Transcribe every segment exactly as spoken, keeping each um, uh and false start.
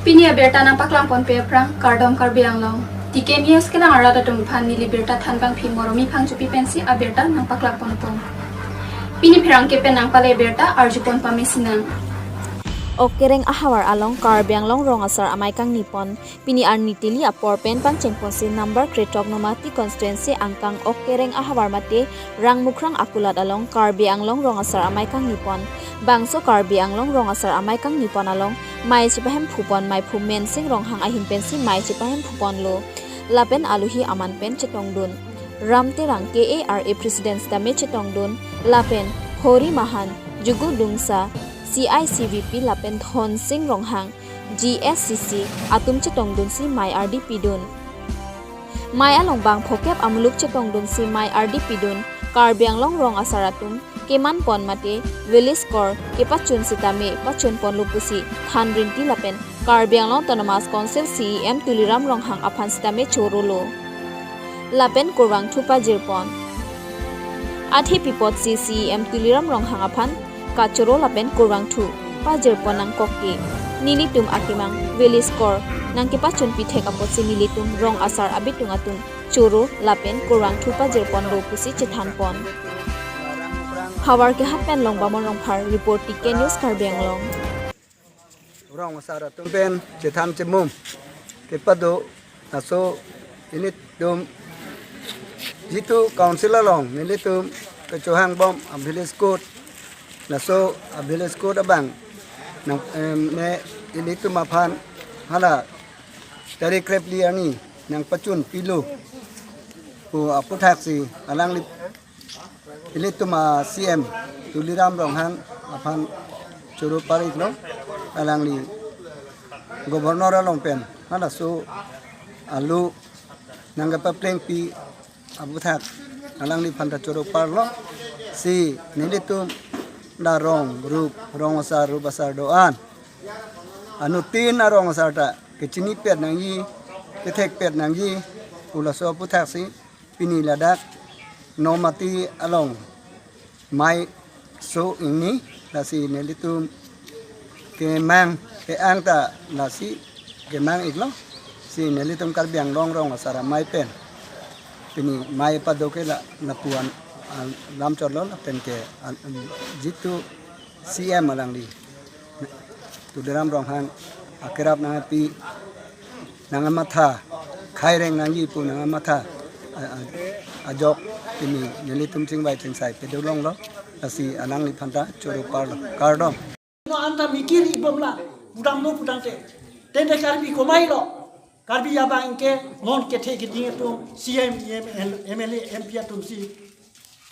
Pini abirta nangpaklang ponpe aphrang kardom Karbi Anglong. T K News kelang arat atum aphan neli birta thanbangpi Moromi Phangchopi pensi abirta nangpaklang ponpo. Pini pherangke pen nangpale birta arjupon pame sinang. Okereng ahavar along Karbi Anglong rong asar amei kangni pon. Pini arni tili apor pen pangcheng ponsi number krethrok Nomati constituency angkang Okereng ahavar mate Rangmukrang akulat along Karbi Anglong rong asar amei kangni pon. Bangso Karbi Anglong rong asar amei kangni pon along mei chepahemphu pon meiphu Mensing Ronghang ahin pensi mei chepahemphu ponlo. Lapen aluhi aman pen chetongdun. Ram Terang K A R A President sitame chetongdun. Lapen Hori Mahan, Jugu Dungsa, C I C V P lapen Dhonsing Ronghang, G S C C atum chetongdunsi mei ardi pidun. Mei along bang phokep amuluk chetongdunsi mei ardi pidun. Karbi Anglong rong asar atum keman pon mate village corps kepachun sitame pachun ponlo pusi than rinti lapen Karbi Anglong Autonomous Council C E M Tuliram Ronghang aphan sitame chorolo. Lapen kurvangthu pajir pon. Athe pi apotsi C E M Tuliram Ronghang aphan kachoro lapen kurvangthu pajir pon nangkok ke, nelitum akemang village corps nangkepachunpi thek apotsi nelitum rong asar abitung atum choro lapen kurvangthu pajir ponlo pusi chethan pon. Havar Kehat pen Longbamon Rongphar report, T K News Karbi Anglong. Rong asar atum pen chethan chemum kepado, laso nelitum jitu council along nelitum kechohang bom a village court, laso a village court abang nang, em, ne nelitum aphan hala tarik krepli arni nangpachun pilo pu aputhaksi alangli ilitum a C M Tuliram Ronghang aphan choro parik lo, alangli governor along pen halaso alu nangkepaplengpi aputhak alangliphan ta choro parlo, si nelitum da rong rup, rong asar rup asar do-an, anuttin arong asar ta kechinipet nangji, kethekpet nangji pu laso aphuthaksi pini ladak Nomati along mei so ingni, lasi nelitum kemang ke-ang ta lasi kemang iklo, si nelitum Karbi Anglong rong asar amei pen pini mei pado ke la lapu-an, ah, lam chotlo lapen ke, ah, jitu C M alangli Tuliram Ronghang akerap nangpi nangmatha, khaireng nangji pu nangmatha, a, a, ajok pini nelitum chingvai chingsai pado longlo, lasi alangliphan ta choro parlo. Kardom. No anta mikir ibomla, pudamlo pudamte. Tende Karbi komailo. Karbi abang ke non kethe keding atum C M, E M, M L A, M P atumsi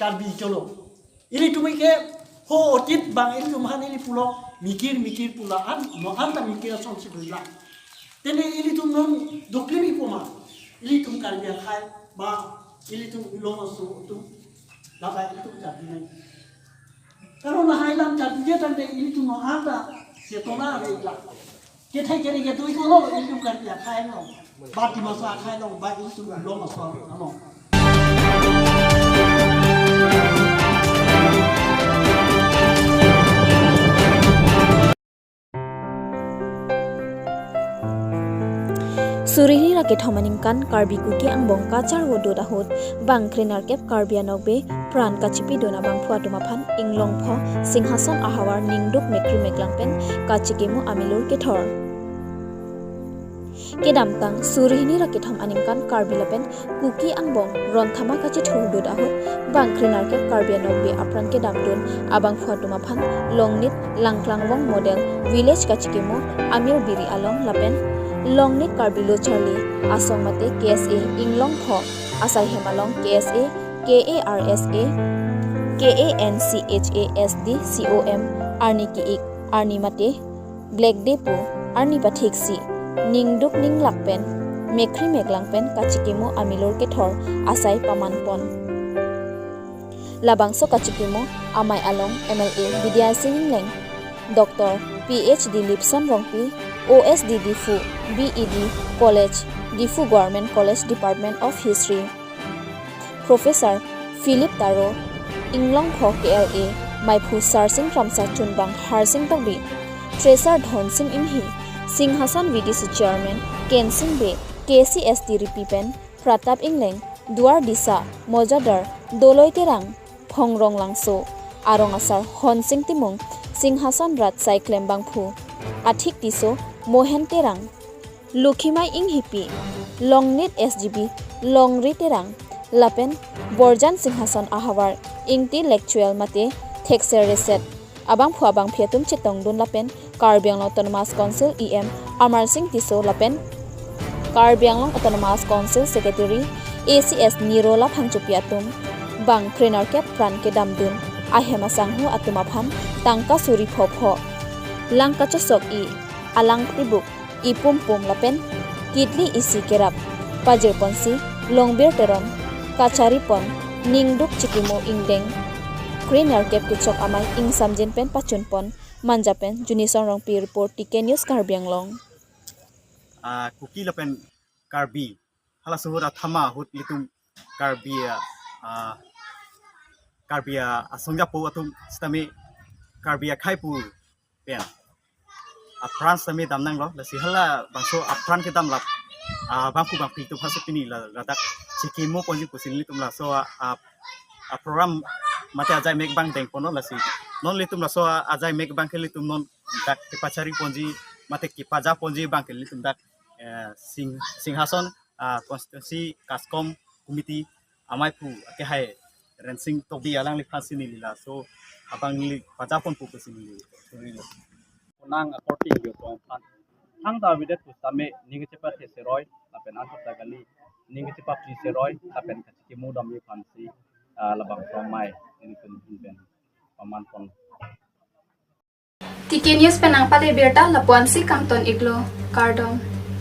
Karbi cholo. Ilitum ke ho otit bang ilitum han ili pulo mikir mikir pula an, no anta mikir asonsi pulo. Tene ilitum non duklim ipoma. Ilitum Karbi akhai ba ilitum ulong aso atum. Laba ilitum Karbi nai. Karon lahai lam Karbi je tangte ilitum no anta chetona ave la. Kethek kere ke tui kono ilitum Karbi akhai no. Ba Dimasa akhai no, ba ilitum ulong aso no. Suri hini ra kethom aningkan Karbi Kuki angbong kacharvo dut ahut bang krenerkep Karbi anokbe pran kachipidun abangphu atum aphan Inglongpho Singhason ahavar ningduk mekhri meklang pen kachikimo amilur kethor. Kedamtang suri hini ra kethom aningkan Karbi lapen Kuki angbong ron thama kachithur dut ahut bang krenerkep Karbi anokbe apran kedamdun abangphu atum aphan Longnit Langklangvong Model Village kachikimo Amir Biri along lapen Longnit Karbi Lo Charli Asong mate K S A Inglongpho asai hem along K S A, K A R S A, K A N C H A S D C O M arni ki-ik arni mate Black Day pu arni pathiksi ningduk ninglak pen mekhri meklang pen kachikimo amilur kethor asai paman pon. Labangso kachikimo amei along M L A Bidya Sing Engleng, Doctor P H D Lipson Rongpi, O S D Diphu B E D College, Diphu Government College Department of History, Professor Philip Taro, Inglongpho K L A, Maiphu Sarsing Kramsa Chunbang Harsing Tokbi, Treasurer Dhonsing Inghi, Singhason V D C Chairman Kensing Bey, K C S T ripi pen Pratap Ingleng, Duar Disa, Mojadar, Doloi Terang, Phongrong Langso, Arong Asar Honsing Timung, Singhason Rat Saiklem Bangphu, Athik Tisso, Mohen Terang, Lukhimai Inghipi, Longnit S G B, Longri Terang, lapen Borjan Singhason ahavar Intellectual mate Thekser Reset abangphu abangphi atum chetongdun lapen Karbi Anglong Autonomous Council E M Amarsing Tisso lapen Karbi Anglong Autonomous Council Secretary A C S Nirola Phangchopi atum bang krenerkep pran kedamdun ahem asangho atum aphan tangka suri phopho, lang kachosok-i, alang tibuk, ipumpum lapen kitli isi kerap pajirponsi Longbir Teron kacharipon ningduk chikimo ingdeng krenerkep kechok amei ingsamjin pen pachunpon Manja pen Junison Rongpi report, T K News Karbi Anglong. Ah, Kuki lapen Karbi halaso ahut athama ahut ilitum Karbi, ah, Karbi, ah, asongjapo atum sitame Karbi akhai pu pen apran sitame damnanglo, lasi halabangso apran kedam lap, ah, bangphu bangphi atum hasi pini la ladak chikimo ponji pusi nelitum laso, ah, ah, program mate ajai mek bang dengponlo, lasi non nelitum laso, ah, ajai mek bang ke nelitum non dak kepachariponji mate kepajaponji bang ke nelitum dak, eh, Sing Singhason, ah, constituency KASCOM committee amei pu akehai Rensing Tokbi alangliphansi neli laso abang neli pajaponpo pusi neli surilo. Konang akorte yo tong aphan thangta avedet pu sitame ning kachepathe seroi lapen anchot ta kali, ning kachepaphi seroi lapen kachikimo damji aphansi, ah, labangso amei nelitum ahin pen pamanpon. T K News pen nangpale birta lapu-ansi kangton-iklo. Kardom.